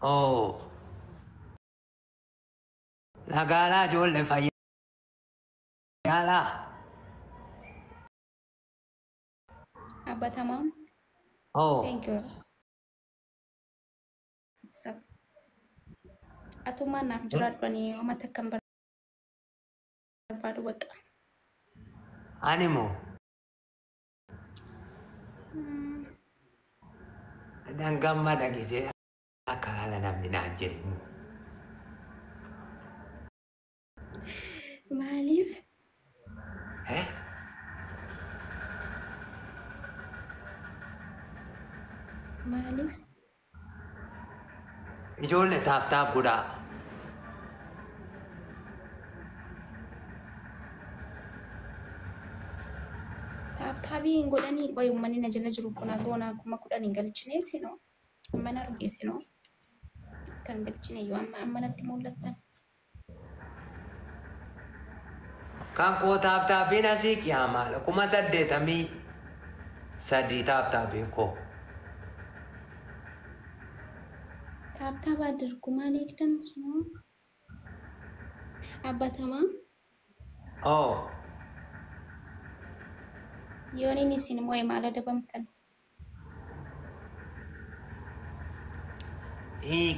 Oo. Nagaalaa ijoollee fayyaalaa. Abba Tamaam. Oo. Thank you. What's up? Atummaan naaf jiraadhu, ani uummata akkam barbaadu baqa. Ani moo dan gammada gisee akka kana namni naan jedhu. Maaliif? Eh? Maaliif? Ijoollee tap tap godhaa. Tap tapii hin godhanii qoy, uummanni na jala jiru kun goonaa 10,000 hin galchine sinoo. Mana argeessinoo. Kan galchine iyyuu amma ammanatti mul'attan. Kan koo tap tapiin asii qiyamaadha. 83,000 tap tapiin koo. Tap tap adirgu maal eegdan sunoo? Abba Tamaam. Oo. Yoon inni isin moo'e maal adabamtan?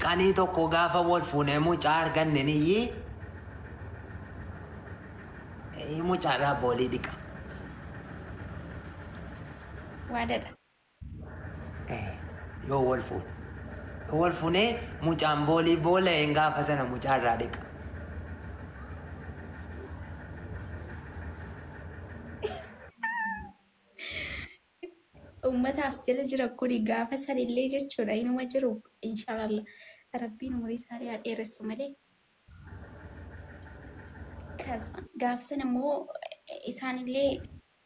Qanii tokko gaafa wal fuunee mucaa arganne niyyi mucaadhaa boolii dhiqa. Waadadha. Yoo wal fuune. Yoo wal fuunee mucaan boolii boola gaafa sana mucaarraa dhiqa. Uummata as jala jira kuni gaafa sanillee jechuudha inuma jiru, inshaallah. Rabbiin umurii isaanii haa dheeressu malee. Gaafa sana immoo isaanillee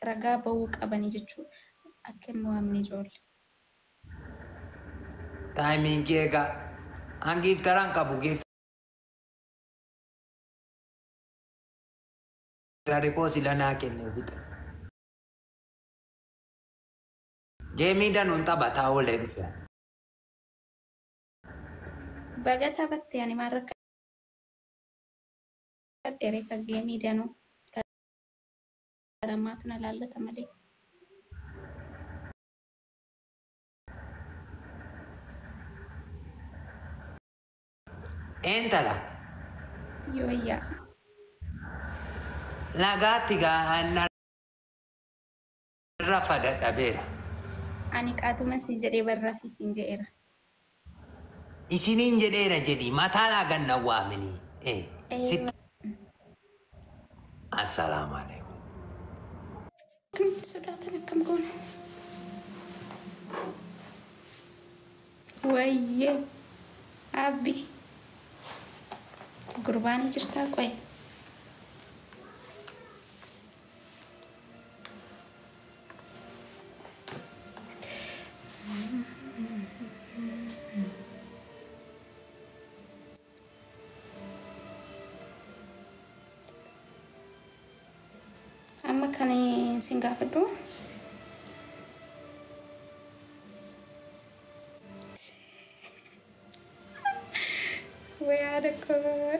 ragaa bahuu qabanii jechuudha. Akka hin mo'amne ijoollee. Timingii eegaa. An gifteraan qabu, gifterri koo sila naa kennee fixe. Gameii danuun taphataa oolee dhufe. Baga taphatte, ani maal rakkadhe reefa gameii danuu. Kadhammaatu na laallata malee. Intala Yooyyaa. Nagaatti gaa, rafa dadhabeera. Ani qaatuma siin jedhee barraaf siin jedheera. Isiniin jedheera jedhi, mataadhaa ganna waaminii. Sitti. Assalaamu alaikum. Akkamitti sodaatan, akkam goona? Wayyee abbi gurbaanii jirtaa qoy. Amma kan isin gaafadhu. Wayaada koo.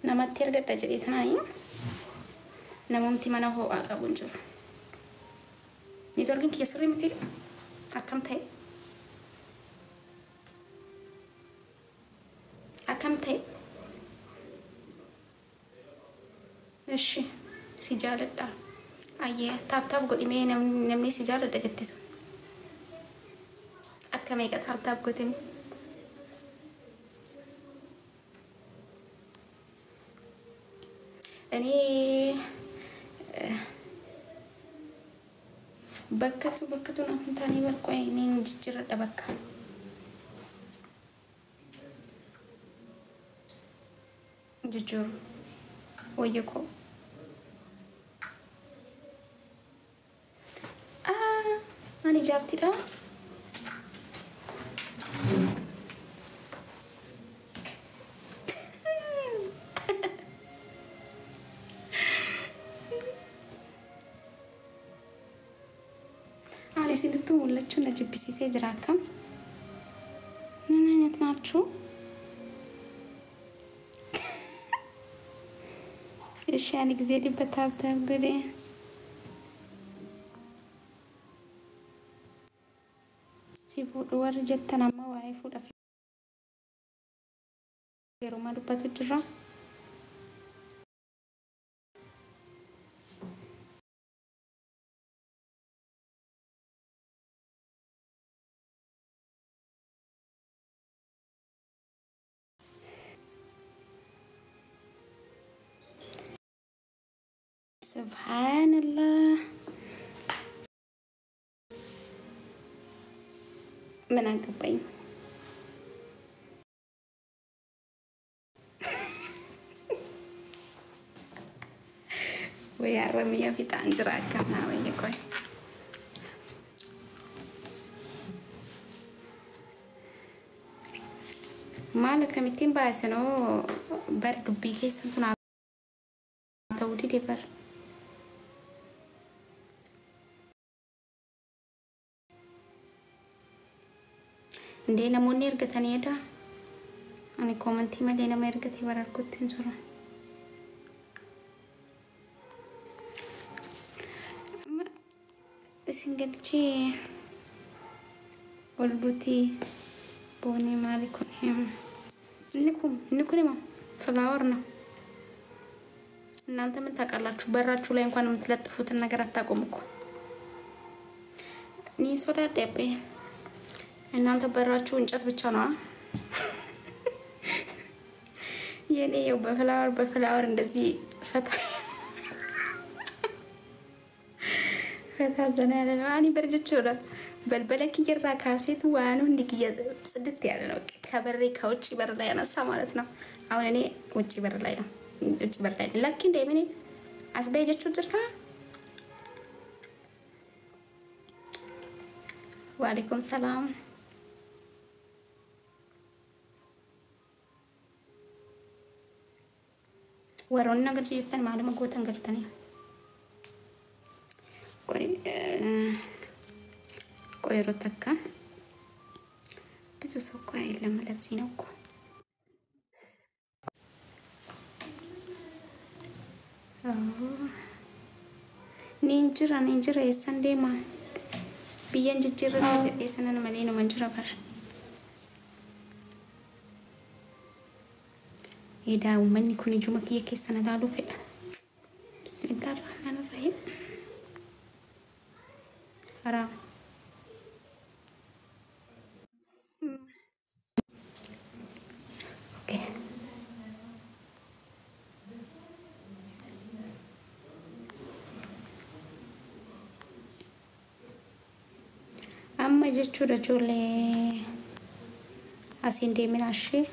Namatti ergadha jedhee taa'ii namumti mana ho'aa qabu hin jiru. Networkiin kiyya sirrii miti, akkam ta'e? Akkam ta'e? Ishi si jaaladha. Ayyee, tap tap godhimee, namni si jaaladha jette sun. Akka meeqa tap tap godhime? እኔ bakkatu bakkatu naaf hin taane barqoo ni jijjiirradha bakka. Jijjiiru wayya koo. Ani jaartiidha. Anumatu mul'achuu na jibbisiisee jira akkam? ምን አይነት ናችሁ? እሺ አንድ ጊዜ dhibba tap tap godhe. Si fuudhu warri jettan amma waa'ee fuudha heerumaa dubbatu jira. Subhanallah. ምን አገባኝ? ወይ አረምያ ፊት አንጅራ አካምና ወይ ቆይ maal akkamittiin baasanoo bar dubbii keessan kun haa ta'uu dide bar. እንዴ namoonni ergataniidha. Ani koomantii malee nama ergate bara arguutti hin jiru. Amma isin galchee ol butii boonee maali kun inni kun immoo flower ነው። እናንተ ምን ታውቃላችሁ? በራችሁ ላይ እንኳን የምትለጥፉትን ነገር አታውቁም እኮ። እኔ ሶዳ ደቤ እናንተ በራችሁ እንጨት ብቻ ነው። የኔ ያው በ flower በ flower እንደዚህ ፈታ ፈታ ዘና ያለ ነው። Ani bar jechuudha balbala kiyyarraa kaaseetu waan hundi kiyya ጽድት ያለ ነው። ከበሬ ከውጭ በር ላይ ያነሳ ማለት ነው። አሁን እኔ ውጭ በር ላይ ነው። ውጭ በር ላይ lakki እንደ ምን as bahi jechuu jirta? ወአለይኩም ሰላም። Warroonni na galchu jettan maaluma gootan galtanii? ቆይ ቆይ yeroo takka ብዙ ሰው እኮ የለም። ለዚህ ነው እኮ። Niin jira, niin jira, eessan deema? Biyyan jijjiirra jedhee sanan malee numan jira bar. Edaa uummanni kun ijuma kiyya keessan ilaaluu fedha. Bismillah ar-Rahmaan ar-Rahiim. Haraam. Okay. Amma jechuudha ijoollee asiin deemina ishee.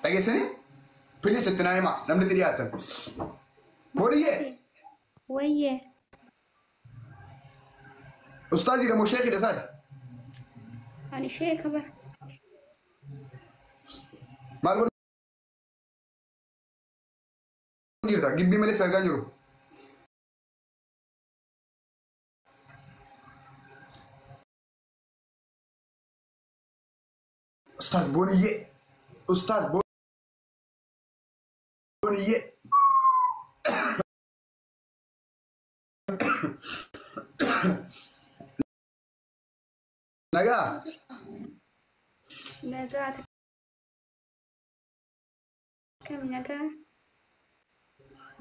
Dhageessanii? Please itti naa himaa namni itti dhiyaatan. Boodiyyee. Wayyee. Ustaazii moo sheekidha isaati? Ani sheeka bara. Maal godhu jirta? Gibbii malee si argaa jiru. Ustaaz Booniyyee. Ustaaz Booniyyee. Nagaa. Nagaa kami nagaa.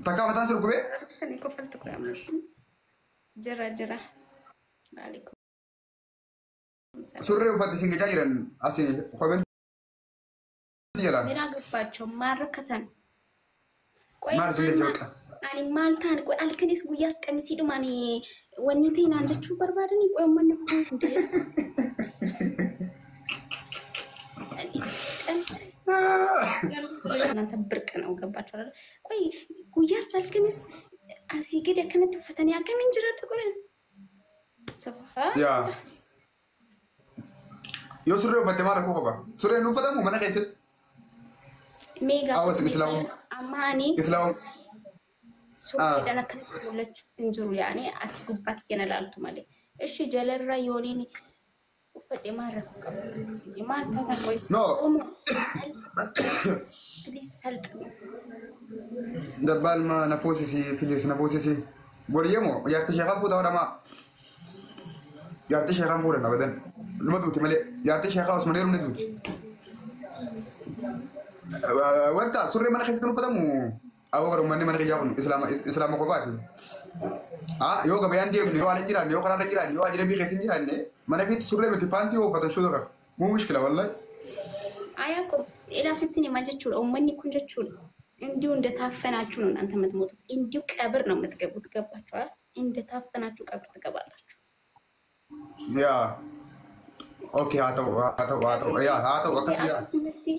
Takkaa mataan si dhukkubee? Kan kofaltu kun ammas. Jira jira. Waalaikum ሰላም። Surree uffatte siin gachaa jiran asii kopheen jalaan. ምን አገባቸው? ማረከተን ቆይ Maal isin isaan jechuudha? Ani maal ta'an qoy halkanis guyyaas qamisiidhuma ani wanni ta'e naan jechuu barbaadanii qoy uummanni kun hundee. እናንተ ብርቅ ነው ገባችሁ አይደል? ቆይ guyyaas halkanis asii gadi akkanatti uffatanii akkamiin jiraadha qoy? Subhaan. Yaa. Yoo surree uffatte maal rakkoo qaba? Surreen nu uffatamu mana keessatti? Mee Hawaasni Islaamu. Amma ani Islaam. Surreedhaan akkanatti mul'achuutti hin jiru yaani asii gubbaa kiyya na laaltu malee. Ishi jalarra yooniin uffadhe maal rakkoo qaba? Maal taatan qoyis? No. Please salphina. Dabbaalma na fuusisi please na fuusisi. Boriyyee jaartii sheekaa fuutaa hodhamaa. Jaartii sheekaan fuudhan abadan. Numa duuti malee jaartii sheekaa osuma dheerumne duuti. Wanta surree mana keessatti uffatamu aboo bara uummanni mana kiyyaa kun islaama kophaati. Yoo gabayaan deemne yoo ala hin jiraanne yoo karaarra hin jiraanne yoo ajnabii keessa hin jiraanne mana keetti surree miti paantii yoo uffatan shuu tokko muu mushkila wallahi. Ayaa ko ilaa sitti hima jechuudha. Uummanni kun jechuudha. እንዲሁ እንደታፈናችሁ ነው እናንተ የምትሞቱት። እንዲሁ ቀብር ነው የምትገቡት። ገባችኋል? እንደታፈናችሁ ቀብር ትገባላችሁ። Yaa okay haa ta'u haa ta'u haa ta'u yaa haa ta'u akkasii yaa. Akkasumatti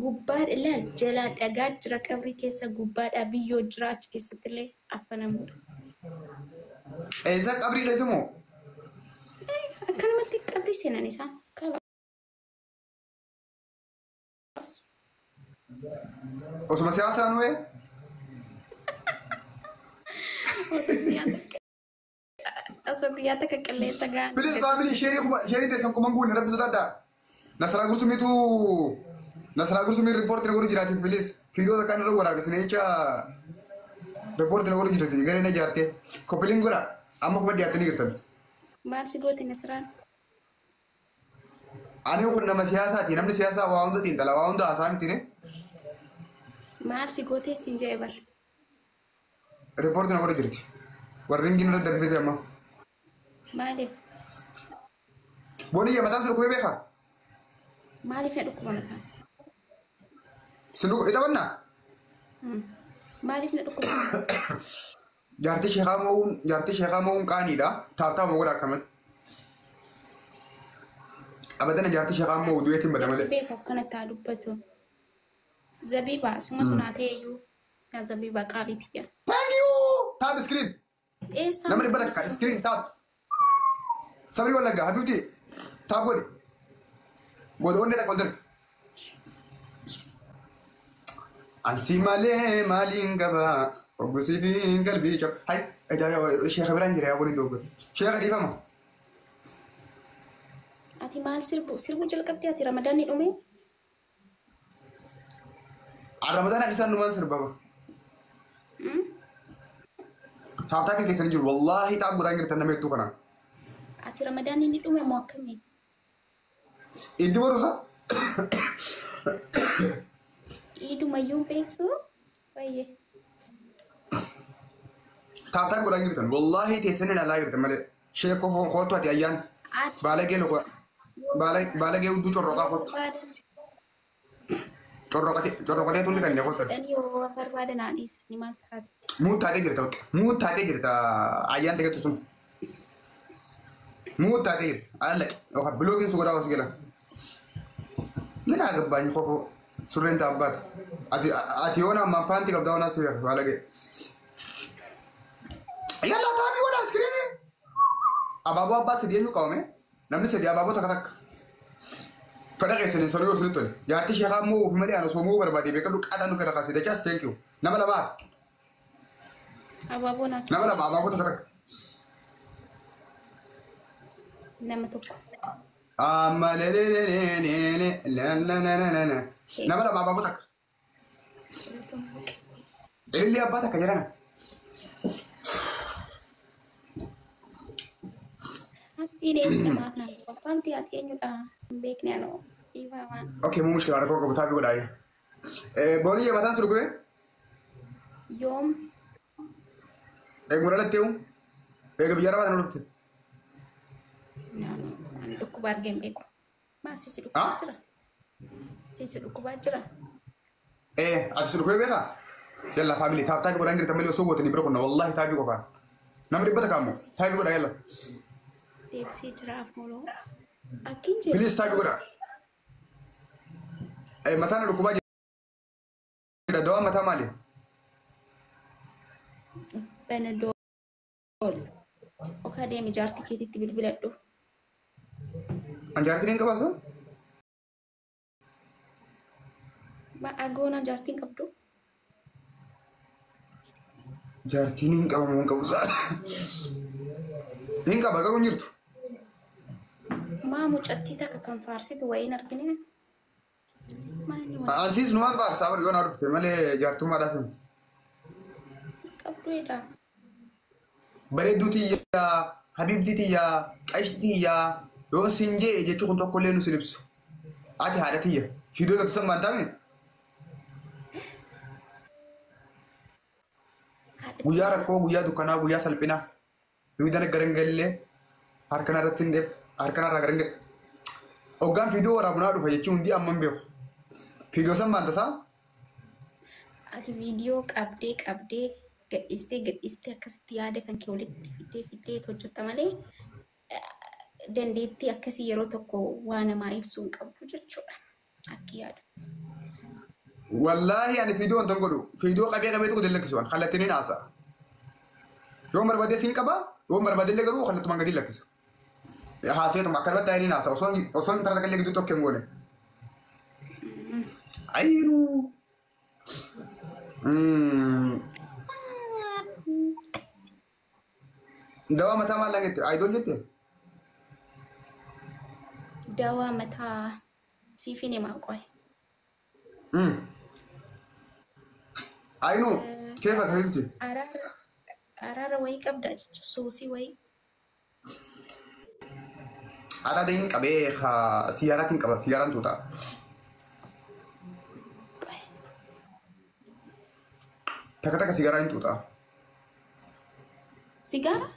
gubbaa ilaal jalaa dhagaa jira qabrii keessa gubbaadhaa biyyoo jira achi keessatti illee affanamuudha. Eessa qabrii keessa moo? Akkanumatti qabrii seenan isaan kalaas. Osuma siyaasaan wee? Osoo guyyaa takka qilleensa gahaan. Please family share kuma share teessan kuma guunne rabbi sodaadha. Nasraa Gursumiitu Nasraa Gursumii report na godhu jiraati please. Fiigota kan irra waraabesine jecha report na godhu jirti garee na ijaarte. Koppiliin godha amma kuma dhiyaattanii jirtan. Maal si goote Nasraan? Ani kun nama siyaasaati namni siyaasaa waa hunda xiinxala waa hunda haasaa miti ne. Maal si gootee siin jedhe bar. Report na godhu jirti. Warri hin irra darbite amma. Maaliif? Booniyya mataan si dhukkubee beekaa? Maaliif na dhukkuba mataan? Si dhukkuba ita bannaa? Maaliif na dhukkuba? Jaartii sheekaa mo'uun qaaniidha. Taaptaa moo godha akkamatti? Abadan jaartii sheekaa mo'uu du'eetiin bada malee. Beeku akkanatti haa dubbatu. Zabiibaa sumatu naa ta'e iyyuu. Yaa zabiibaa qaaliiti yaa. Thank you! Tap screen. Eessaa? Nama 100 screen tap. Sabri wallaggaa habiibti tap godhi. Booda onnee takka ol darbi. Ansi malee maaliin qaba? Oggusii fi qalbii caba. Hai, sheeka biraan jira yaa waliin dogoggora. Sheeka dhiifama. Ati maal sirbu? Sirbuu jalqabdee ati ramadaanni dhume? Ramadaana isaan dhumaan sirbama. Taaptaa kan keessan jiru wallaahi taap godhaan jirtan nama hedduu kanaan. Ati ramadaanni ni dhume moo akkamii? Itti borusa? Iidumayyuu beektu? Baay'ee. Taaptaa godhaan jirtan wallaahi teessanii ilaalaa jirtan malee. Sheekoo kootu ati ayyaan. Baalagee loqo baalagee hudduu corroqaa kootu. Corroqatee tulli kan kootu. Yoo barbaadan haa dhiisanii maal taate? Muut taatee jirta bakka. Muut taatee jirta ayyaan tegattu sun. Muut taatee jirta. Alaqi. Yookaan bilookiin su godhaa os gala. Min haa gabbaanyi kofoo surreen taabbaati. Ati ati yoona ammaan paantii qabdaa yoonaa si beeka baalagee. Yallaa taabii godhaa iskiriinii. Abaaboo abbaa sadii eenyu qabame? Namni sadii abaaboo takka takka. Fedha keessaniin solii osoo tole. Jaartii sheekaa immoo ofi malee ana osoo moo barbaade beekadhu qaaxaan nu fedha kaasee dachaas thank you. Nama lamaa. Abaaboo naa Nama lama abaaboo takka takka. Nama tokko. Amma lelelelelele lalalala. Nama lama abaaboo takka. Ilillee abbaa takka jedhana. Abdiin eenyudha maaf naan dubbatu? Abdii ati eenyudha? Sin beekne anoo. Dhiifama. Okay, muu mushkila rakkoo qabu taabii godhaa. Booniyye mataan si dhukube? Yoom? Eeguma dhalatteewu? Eega biyya arabaa sana dhufte? Ani dhukkuba argee hin beeku. Maal sisi dhukkubaa jira? Sisi dhukkubaa jira? Ati si dhukkubee beekaa? Yalla family tap taabii godhaan jirtan malee osoo gootanii bira kunna wallaahi taabii qofaan. Nama 100 ammoo taabii godhaa yalla. Deebisee jira afmooloo. Akkin jedhu. Please taabii godhaa. Mataan na dhukkubaa jira. Dawaan mataa maali? Panadol. Okaa deemi jaartii keetitti bilbiladhu. An jaartiin hin qabaasu? Agoona jaartiin qabdu? Jaartiin hin qabamu hin qabu sa'a. Hin qaba garuu hin jirtu. Maa mucattii takka kan faarsitu wayiin argine? Maali waan Ansiis numaan faarsaa bari yoo naa dhufte malee jaartummaadhaaf miti. qabduudha? Bareedduu tiyyaa, habiibtii tiyyaa, qashtii tiyyaa yoo sin jee jechuu kun tokko illee nu sin ibsu. Ati haadha tiyya. Fiidoo gatu san maantaame? Guyyaa rakkoo, guyyaa dukkanaa, guyyaa salphinaa. Duwidaan garangallee harkana irratti hin dheeb, harkana irraa garangalle. Hoggaan fiidoo waraabunaa dhufa jechuun hundi amma hin beeku. Fiidoo san maantasaa? Ati viidiyoo qabdee qabdee gadhiistee gadhiistee akkasitti yaada kan kee walitti fiddee fiddee hojjetta malee dandeettii akkasii yeroo tokko waa namaa ibsuu hin qabdu jechuudha. Akka yaadutti. Wallaahi ani fiidoo wanta hin godhu. Fiidoo qabee qabeetu gadi lakkisu waan kallattiin hin haasa'a. Yoo barbaade siin qaba, yoo barbaade illee garuu kallattumaan gadi lakkisa. Haaseetuma akkanumatti taa'ee ni haasa. Osoo hin tarra qallee gidduu tokko hin goone. Ayinuu. Dawaa mataa maal jette? Ayidoon jette? Dawaa mataa siifin himaa qoy. Ayinuu keefa kamitti? Araara wayii qabdaa jechuun suusii wayii. Araada hin qabee siyaaraatiin qaba siyaaraan tuuta. Takka takka sigaaraa hin tuuta. Sigaara?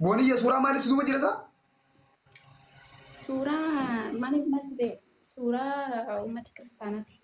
Booniyya suuraa maalii si duuba jira isaa? Suuraa maaliif maal suuraa uummata kiristaanaati.